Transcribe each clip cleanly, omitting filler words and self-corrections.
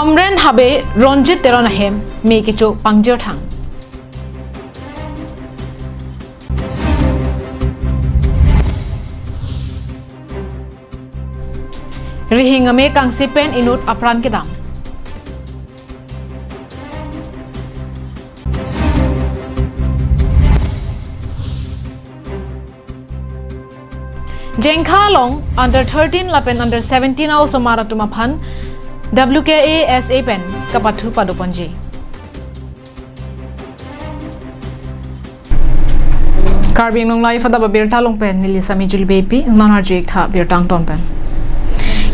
Hamren habe Ranjit Teron ahem me kecho pangjir thang. Rihinga me kangsi pen inut apran ke dam. Jengkha long under 13 lapen under 17 also maratuma phan WKASA pen kapathu paduponji. Karbi Anglong life ada birta long pen nilisami julbepi nonar jek tha birtang ton pen.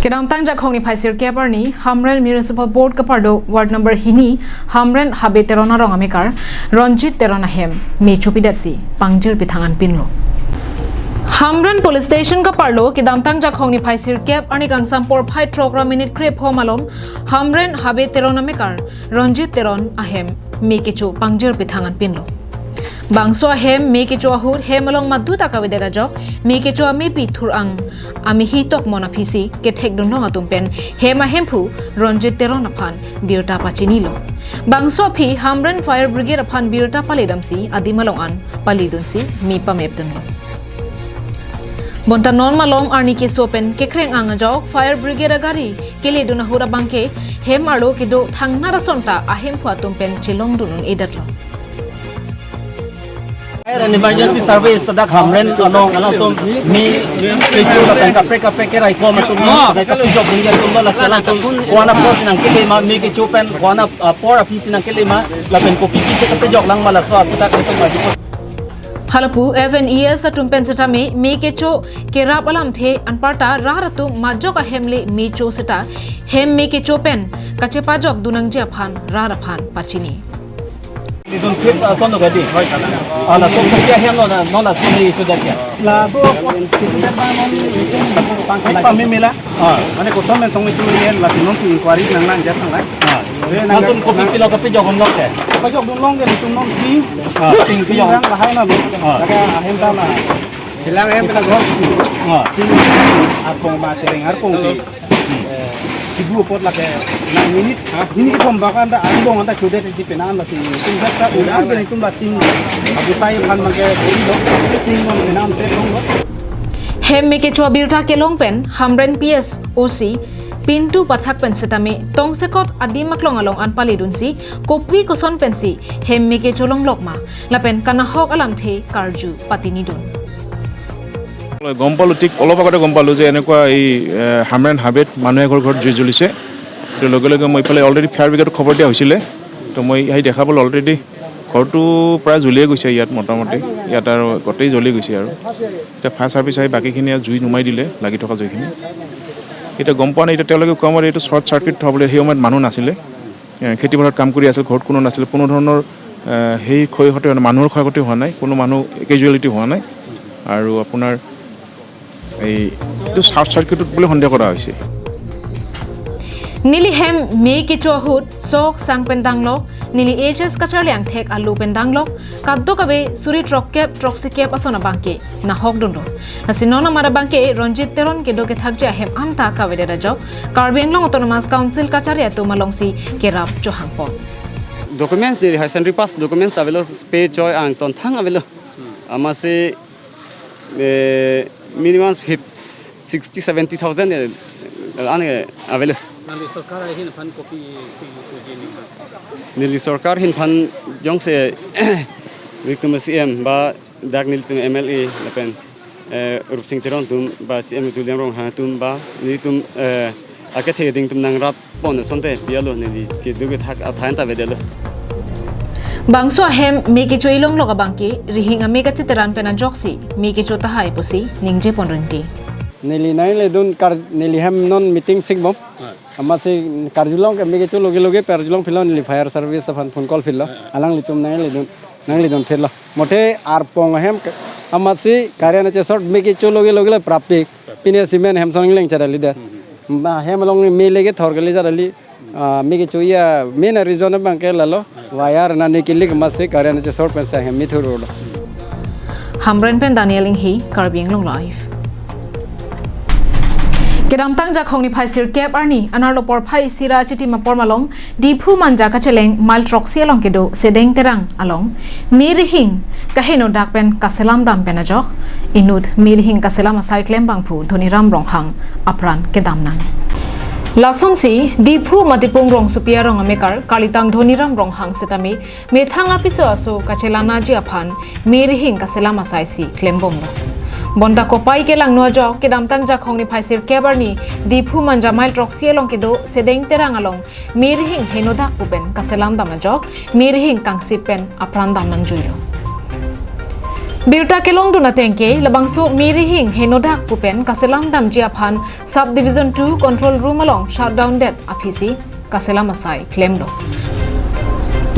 Kedamtang jakhongni phaisir keparni Hamren Municipal Board kapardo ward number hini Hamren habe terona rong amekar Ranjit Terona hem me chupidatsi pangjir pithangan pinlo. Hamren Police Station ka parlo kidamtang jakhongni phaisir kep ani gangsam por phai trogra minute krep homalom Hamren habe Teron amekar Ranjit Teron ahem me kecho pangjir pithangan pinlo. Bangso ahem me kecho ahur hemalong madhu takawedera jok me kecho ame pithur ang ami hitok mona phisi ke thek dun nonga tumpen hema hemphu Ranjit Teron aphan birta pachinilo. Bangso phi Hamren Fire Brigade aphan birta palidamsi adimalong an palidunsi mi pamepdunlo. Bonta non malom arni ke sopen ke kreng ang jok fire brigade gari kele duna hura bangke hem arlo ke do thangna rasonta ahem phua tumpen chilong dunun edatlo. Fire and emergency service sadak Hamren along along tum mi kechu la pen kapre kapre ke rai ko ma tum ni ka job ring tum la sala tum wana por nang ke ma mi kechu pen wana por office nang ke ma la pen kopi ki ke jok lang ma la so sadak tum ma Halapu FNES atumpen seta me me kecho kerap alam the anparta raratu majok ahemle me cho seta hem me kecho pen kache pajok dunang je aphan raraphan pachini. Lidun fit son lo gadi ala so kya hem no no la so ni so dakya la so pa me mela mane ko son men song chu yen la sinon si inquiry nang nang jat nang la nang ko pi lo ka pi jok hom lok ke pa jok dun long ke tum non ti ting pi jok la hai na lo la ka hem ta na hilang hem ta go ting ar pong ba tereng ar pong si ibu pot la ke na minute minute pom ba kan ta an bong ta chude ti penan la si tum ta udan ke tum la ting abu sai phan ma ke boli lo ting mon penan se long lo hem me ke chobirta ke long pen Hamren PS OC Pintu Pathak pen setame tongsekot adimaklong along an palidunsi kopi koson pensi hem me ke cholong lokma lapen kanahok alam the karju patinidun. গম পালোঁ ঠিক অলপ আগতে গম পালোঁ যে এনেকুৱা এই হামৰেন হাবেত মানুহ এঘৰ ঘৰত জুই জ্বলিছে। তো লগে লগে মই এইফালে অলৰেডি ফায়াৰ ব্ৰিগেডক খবৰ দিয়া হৈছিলে। তো মই আহি দেখা পালোঁ অলৰেডি ঘৰটো প্ৰায় জ্বলিয়ে গৈছে ইয়াত মোটামুটি ইয়াত আৰু গোটেই জ্বলি গৈছে আৰু এতিয়া ফায়াৰ ছাৰ্ভিচ আহি বাকীখিনি জুই নুমাই দিলে লাগি থকা জুইখিনি। এতিয়া গম পোৱা নাই এতিয়া তেওঁলোকে কোৱা মতে এইটো শ্বৰ্ট চাৰ্কিট হ'বলৈ সেই সময়ত মানুহ নাছিলে, খেতিপথাৰত কাম কৰি আছিল, ঘৰত কোনো নাছিলে, কোনো ধৰণৰ সেই ক্ষয় ক্ষতি হোৱা নাই, মানুহৰ ক্ষয় ক্ষতি হোৱা নাই, কোনো মানুহ কেজুৱেলিটি হোৱা নাই আৰু আপোনাৰ এইটো শ্বৰ্ট চাৰ্কিটত বুলি সন্দেহ কৰা হৈছে। Nili hem me kecho ahut sok sang pendang lo nili HS kacharliang thek alu pendang lo kaddo kabe suri truck cap troxy cap asona bangke na hok dundo nasinona mara bangke Ranjit Teron ke doke thakje hem anta kawe dera jo Karbi Anglong Autonomous Council kacharia to malongsi kerap johangpo documents de high pass documents avelo pay joy ang ton thang avelo amase minimum 60 70,000 ane avelo. Nili sarkar hin phan copy nili sarkar hin phan jong se victim CM ba dak nil tum MLA lapen Rup Singh Teron tum ba CM tu lem rong ha tum ba ni tum ake the ding tum nang rap pon sonte pialo nili ke duge thak athain ta bedelo. Bangso ahem me kecho ilong loga bangke rihinga me kache teran pena joksi me kecho tahai posi ningje ponrenti. Nili nai le dun kar nili hem non meeting sing bom amase karjulong ke me kecho loge loge perjulong philo nili fire service phone phone call philo alang litum nai le dun philo mote ar pong hem amase karyana che short me kecho loge loge prapik pine cement hem song leng charali de ba hem long me lege thor geli charali me kecho ya main reason bangke lalo wire na nikili mase karyana che short pen sa hem mi thur road. Hamren pen Daniel Inghi Karbi Anglong live. Kedamtang jakhongni phaisir cap arni anar lopor phai sira chiti mapor malong diphu manja kacheleng mal troxi along kedo sedeng terang along mirhing kaheno dakpen kaselam dam penajok inut mirhing kaselam asai klem bangphu dhoniram ronghang apran kedamnang Lasonsi diphu matipung rong supia rong amekar kalitang dhoniram ronghang setami methanga piso aso kachelana ji aphan mirhing kaselam asai si klembomlo Bonda kopai ke lang nojo ke damtang jakhongni phaisir kebarni diphu manja mail troxi along kedo sedeng terang along mirhing henodak pupen kaselam damajok mirhing kangsipen apran damang juyo Birta kelong duna tengke labangso mirhing henodak pupen kaselam dam jiaphan sub division 2 control room along shutdown det aphisi kaselam asai claimlo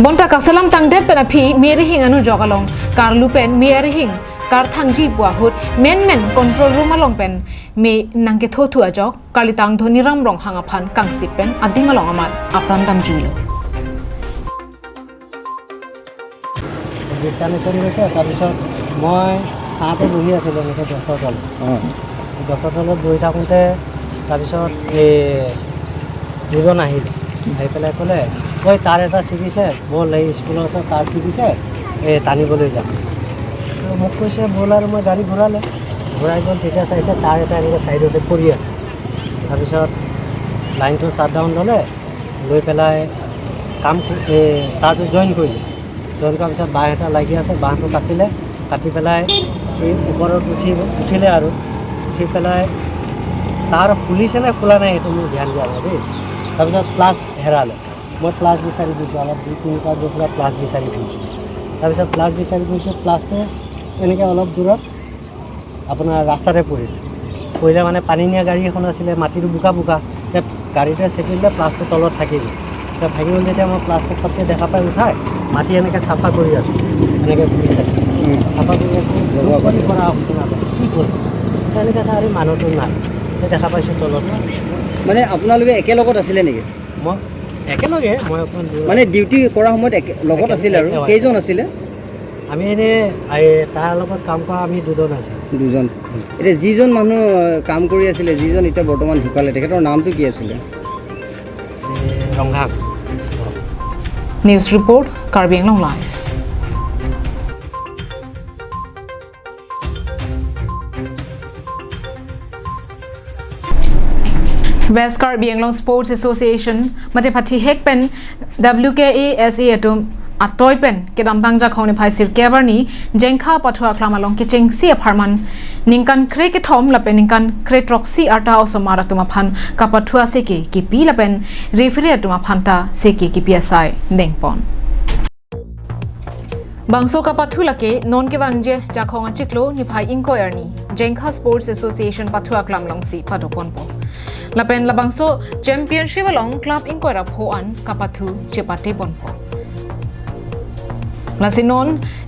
Bonta kaselam tang det pen aphi mirhing anu jok along karlupen mirhing Karthangji buahut men men control room along pen me nangke thothu ajok kalitang dhoniram rong hangaphan kangsip pen adimalong amat aprandam juilo তাৰপিছত মই ছাঁতে বহি আছিলোঁ এনেকৈ গছৰ তলত, গছৰ তলত বহি থাকোঁতে তাৰপিছত এই দুজন আহিলে, আহি পেলাই ক'লে ঐ তাৰ এটা ছিগিছে, ব'ল এই স্কুলৰ ওচৰত তাৰ ছিগিছে, এই টানিবলৈ যাম। মোক কৈছে ব'ল, আৰু মই গাড়ী ঘূৰালে, ঘূৰাই গ'ল। তেতিয়া চাইছে তাৰ এটা এনেকৈ ছাইডতে পৰি আছে। তাৰপিছত লাইনটো শ্বাট ডাউন ল'লে, লৈ পেলাই কাম এই তাৰটো জইন কৰিলে। জইন কৰাৰ পিছত বাঁহ এটা লাগি আছে, বাঁহটো কাটিলে, কাটি পেলাই এই ওপৰত উঠিলে আৰু উঠি পেলাই তাৰ খুলিছে নে খোলা নাই সেইটো মোৰ ধ্যান দিয়া নাই দেই। তাৰপিছত প্লাছ হেৰালে, মই প্লাছ বিচাৰি গৈছোঁ, অলপ 2-3 পাক গৈ পেলাই প্লাছ বিচাৰি ফুৰিছোঁ। তাৰপিছত প্লাছ বিচাৰি গৈছোঁ, প্লাছটো এনেকৈ অলপ দূৰত আপোনাৰ ৰাস্তাতে পৰিলে। পৰিলে মানে পানী নিয়া গাড়ী এখন আছিলে, মাটিটো বোকা বোকা, এতিয়া গাড়ীটোৱে চেপি দিলে, প্লাছটো তলত থাকি গ'ল। এতিয়া থাকি গ'ল যেতিয়া মই প্লাছটো ফটকৈ দেখা পাই উঠাই মাটি এনেকৈ চাফা কৰি আছোঁ, এনেকৈ ঘূৰি থাকি চাফা কৰি আছোঁ, কৰা কি হ'ল তেনেকৈ চাই মানুহটো নাই, দেখা পাইছোঁ তলত। মানে আপোনালোকে একেলগত আছিলে নেকি? মই একেলগে, মই অকণমান মানে ডিউটি কৰাৰ সময়ত লগত আছিলে। আৰু কেইজন আছিলে? আমি এনেই তাৰ লগত কাম কৰা আমি দুজন আছিলোঁ। দুজন। এতিয়া যিজন মানুহ কাম কৰি আছিলে, যিজন এতিয়া বৰ্তমান ঢুকালে, তেখেতৰ নামটো কি আছিলে? Ronghang. News report, Karbi Anglong live. West Karbi Anglong Sports Association mate phathi hek pen WKASA atum atoi pen kedamtang jakhongni phaisir kebarni jengkha pathua klamalong ki chengsi pharman ningkan kre ke thom lapen ningkan kre troxy arta osomara tuma phan kapathua se ke kipi lapen referee tuma phanta se ke kipi asai dengpon bangso kapathu lake non ke wangje jakhong achiklo niphai inquiry jengkha sports association pathua klamlong si padopon po lapen labangso championship along club inquiry phoan kapathu chepate bonpo Lasinon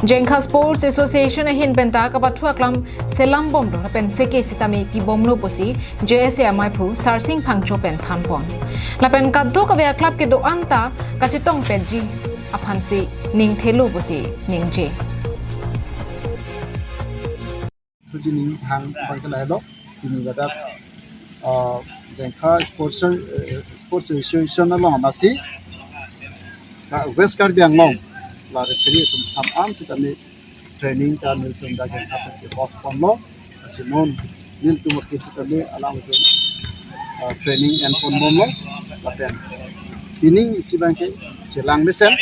Jengkha Sports Association hin penta kapathua klam selam bomlo lapen seke sitami pi bomlo posi JSA Maiphu Sarsing Phangcho pen thanpon lapen kaddo kavya club ke do anta kachitong petji aphansi ningthelu posi ningje Jini hang bangkala tini gada Jengkha Sports Association along amasi West Karbi Anglong la referee tum tham am sitami training ta nil tum da Jengkha si boss ponlo asinon nil tum ki sitami alang tum training and ponlo lapen ining isibangke chelang mesen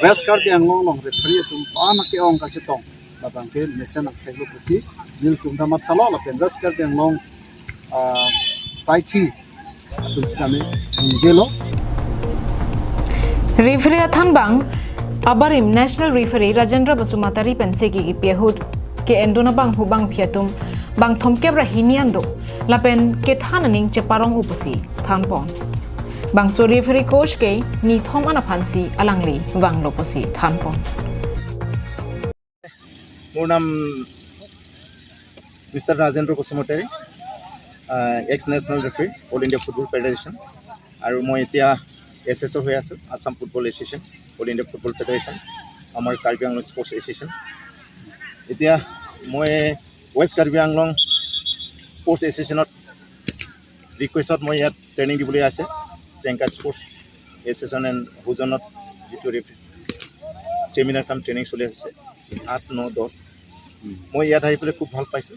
West Karbi Anglong long referee tum pa na ke ong ka chetong labangke mesen ak theglo pusi nil tum da mathalo lapen West Karbi Anglong saiki tum sitami jelo referee thanbang abarim national referee Rajendra Basumatary pensegi ki piahut ke endona bang hubang phiatum bang thomkebra hiniando lapen ke thananing cheparong uposi thanpon bangso referee coach ke ni thom ana phansi alangli wangloposi thanpon. মোৰ নাম mister Rajendra Basumatary, ex national referee, all India football federation, আৰু মই এতিয়া S S অ' হৈ আছোঁ, Assam football association, all India football federation, আমাৰ Karbi Anglong sports association. এতিয়া মই ৱেষ্ট কাৰ্বি আংলং স্পৰ্টছ এছ'চিয়েশ্যনত ৰিকুৱেষ্টত মই ইয়াত ট্ৰেইনিং দিবলৈ আছে জেংকা স্পৰ্টছ এছ'চিয়েশ্যন এণ্ড হুজনত যিটো চেমিনাৰ কাম ট্ৰেইনিং চলি আছে 8, 9, 10। মই ইয়াত আহি পেলাই খুব ভাল পাইছোঁ।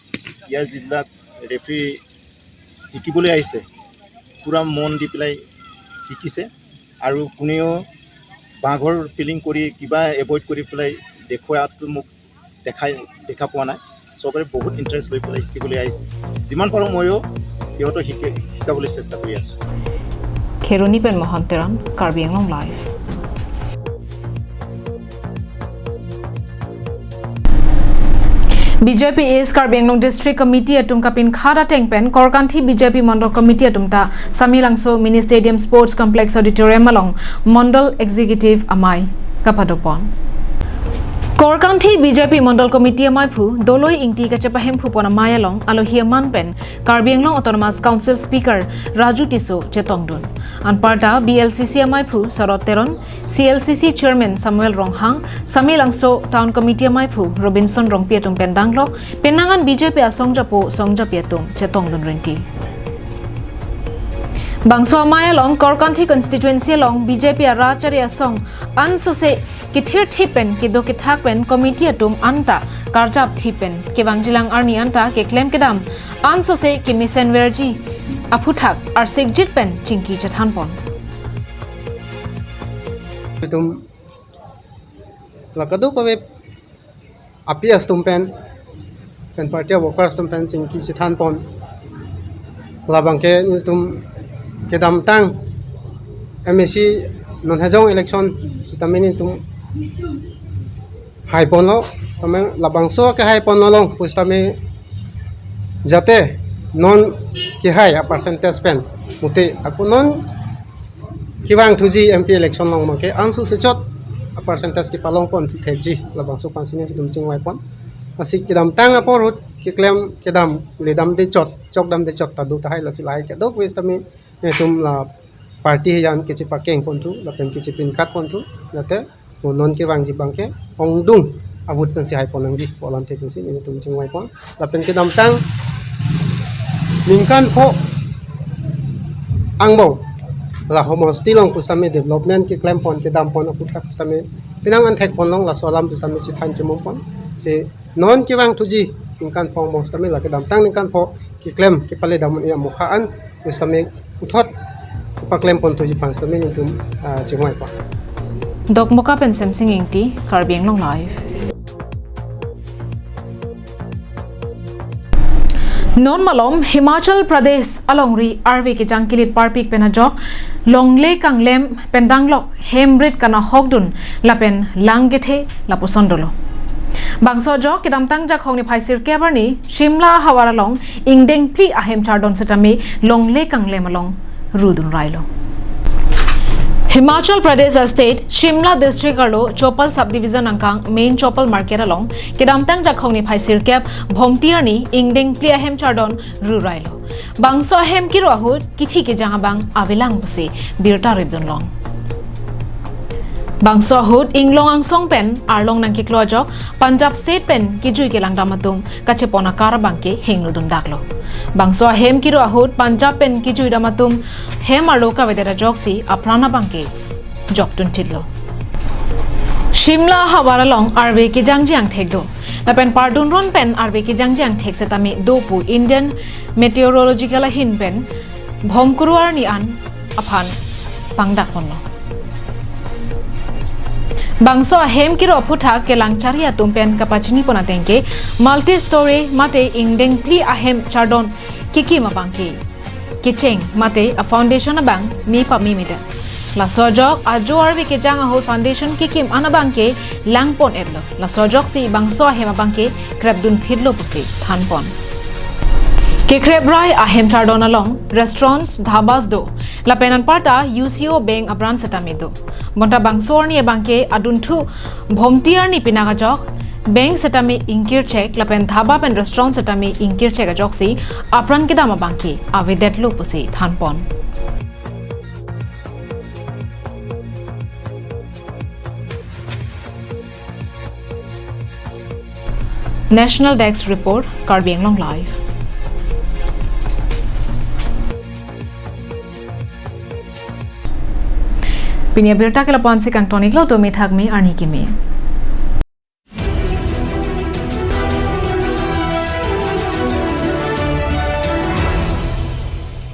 ইয়াৰ যিবিলাক ৰেফাৰী শিকিবলৈ আহিছে পূৰা মন দি পেলাই শিকিছে আৰু কোনেও বাঘৰ ফিলিং কৰি কিবা এভইড কৰি পেলাই দেখুৱাটো মোক দেখা পোৱা নাই। চবৰে বহুত ইণ্টাৰেষ্ট লৈ পেলাই শিকিবলৈ আহিছে। যিমান পাৰোঁ ময়ো সিহঁতক শিকাবলৈ চেষ্টা কৰি আছোঁ। Kheroni pen Mohan Teron, Karbi Anglong Live. BJP East Karbi Anglong District Committee atum kapin khada tengpen Korkanthi BJP Mandal Committee atum ta Samilangso Mini Stadium Sports Complex Auditorium along Mandal Executive Amai Kapadopon. Korkanthi BJP Mandal Committee amai phu doloi ingti kachapahem phupon amai along alohia manpen Karbi Anglong Autonomous Council Speaker Raju Tiso Chetongdun. Anparta BLCC amai phu Sarot Teron, CLCC Chairman Samuel Ronghang, Samilangso Town Committee amai phu Robinson Rongpiatum Pendanglo, Penangan BJP asongjapo songjapiatum Chetongdun rinti. Bangso amai along Korkanthi constituency along BJP arachari asong ansose kithir thipen kido kithakpen committee atum anta karjap thipen kebangjilang arni anta ke claim kedam ansose ke misen verji aphuthak ar segjit pen chingki chathanpon tum lakadu kowe apias tum pen pen party workers tum pen chingki chathanpon labangke tum kedam tang MEC non hajong election sitamini tum hai ponlo sameng labangso ke hai ponlo long pustami jate non ki hai a percentage pen mute aku non kiwang thuji MP election long mangke ansu sechot a percentage ki palong pon theji labangso pansini tum chingwai pon asi kidam tang aporut ki claim kedam ledam de chot chok dam de chot ta du ta hai la silai ke dok westami tum la party yan ke chi pakeng pon thu la pen ke chi pin kat pon thu jate non ke bang ji bang ke ongdung abut pen si hai pon ang ji polam te pen si ni tum chingwai pon la pen ke dam tang ningkan pho angbo la homosti long pustami development ke claim pon ke dam pon aput thak pustami pinang an thek pon long la solam pustami chi than chi mom pon se non ke bang thuji ningkan phong mong stami la ke dam tang ningkan pho ke claim ke pale dam ya mukha an pustami uthot pa claim pon thuji pan stami ni tum chingwai pon. Dok Moka pen Samsung ingti Karbi Anglong Live. Non malom Himachal Pradesh along ri RV ke jangkilit parpik penajok longle kanglem pendanglok hemrit kana hokdun lapen langgethe laposondolo. Bangso jok kedamtang jak hongni phaisir kebarni Shimla hawaralong ingdeng pli ahem chardon setami longle kanglem along rudun railo. Himachal Pradesh State Shimla District alo Chopal Subdivision angkang main Chopal Market along kedamtang jakhongni phaisir cap bhomtiarni ingdeng plia hem chardon rurailo bangso hem kiro ahut kithi ke jangabang abelang buse birta ribdun long bangso ahut inglong angsong pen arlong nangki klojok Punjab State pen kijui ke langdamatum kache pona karabangke hengludun daklo bangso hem kiro ahut Punjab pen kijui damatum hem arlo kavedera joksi aprana bangke joktun tidlo Shimla hawaralong arbe ki jangjiang thekdo lapen pardun ron pen arbe ki jangjiang thekse tami dopu Indian Meteorological hin pen bhomkuruar ni an aphan pangdak ponlo bangso hem kiro phutha ke langcharia tumpen kapachini pona tengke multi story mate ingdeng pli ahem chardon kiki mabangki kicheng mate a foundation abang mi pa mi mita la sojok ajo arvi ke jang ho foundation kikim anabangke langpon edlo la sojok si bangso ahem abangke krabdun phidlo pusi thanpon Kekreb Rai ahem chardon along restaurants dhabas do la penan parta UCO bank abran setamido bonta bangsorni abangke adunthu bhomtiarni pinagajok bank setami inkir check la pen dhaba pen restaurant setami inkir check ajok si apran kedama bangke avedet lo pusi thanpon. National Desk Report, Karbi Anglong Live. Pinia birta ke lapon si kang tonik lo to mi thak mi arni ki mi.